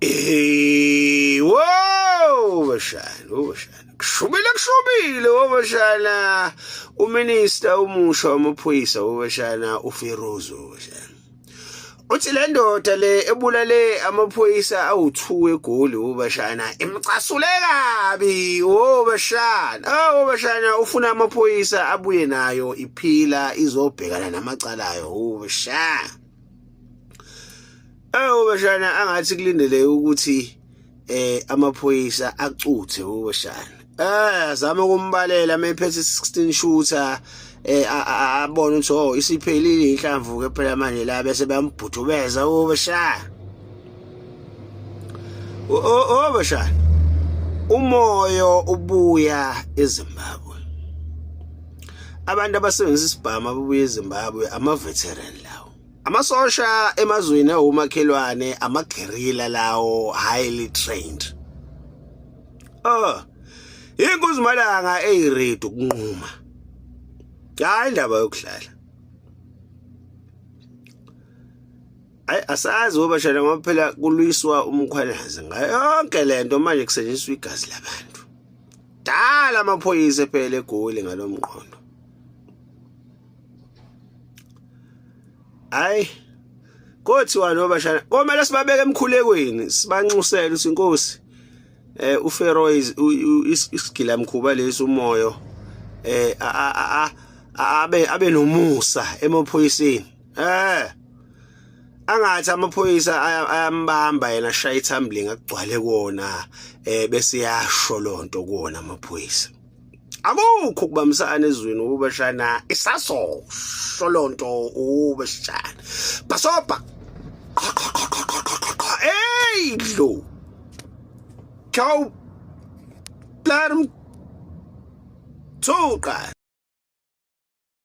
Eh, wow bashana, oh bashana. Kushubile kushubile oh bashana. Uminister omusha wamaphoyisa oh bashana uFiroz oh bashana. Uthi le ndoda le ebulale amaphoyisa awu2 eGoli oh bashana imcasule kabi oh bashana. Oh bashana ufuna amaphoyisa abuye nayo iphila izobhekana namacala ayo oh bashana. Ewu bashana angathi kulindeleke ukuthi eh amaphoyisa acuthe ubashana. Eh azama ukumbalela mephethe 16 shooter eh abona ukuthi oh isiphelile inhlamvu ke phela manje la bese bayambhudubeza ubashana. Oh bashana. Umoyo ubuya eZimbabwe. Abantu abasebenzisa isibhamu ababuya eZimbabwe ama veteran lawo. Amasosha emazweni awumakhelwane amaguerrilla lawo highly trained. Oh. Inkuzimalanga eyiready ukunquma. Hayi indaba yokudlala. Hayi asazi ngoba shana ngoba phela kulwiswa umkhwanazi ngayo yonke lento manje kusetshenziswa igazi labantu. Dala amaphoyisa phela eGoli ngalomqondo. Hayi kothiwa nobashana komele sibabeke emkhulekweni sibanxusele ukuthi inkosi eh uFeroz isigila mkhuba lesi umoyo eh abe abe nomusa emaphoyiseni eh angathi amaphoyisa ayambamba yena shaya itumbling akugcwale kuona eh bese yasho lonto kuona amaphoyisa akukho ukubambisana ezweni ubashana isasosho lonto ubashana basopa hey dlo Chow Platm Tuka.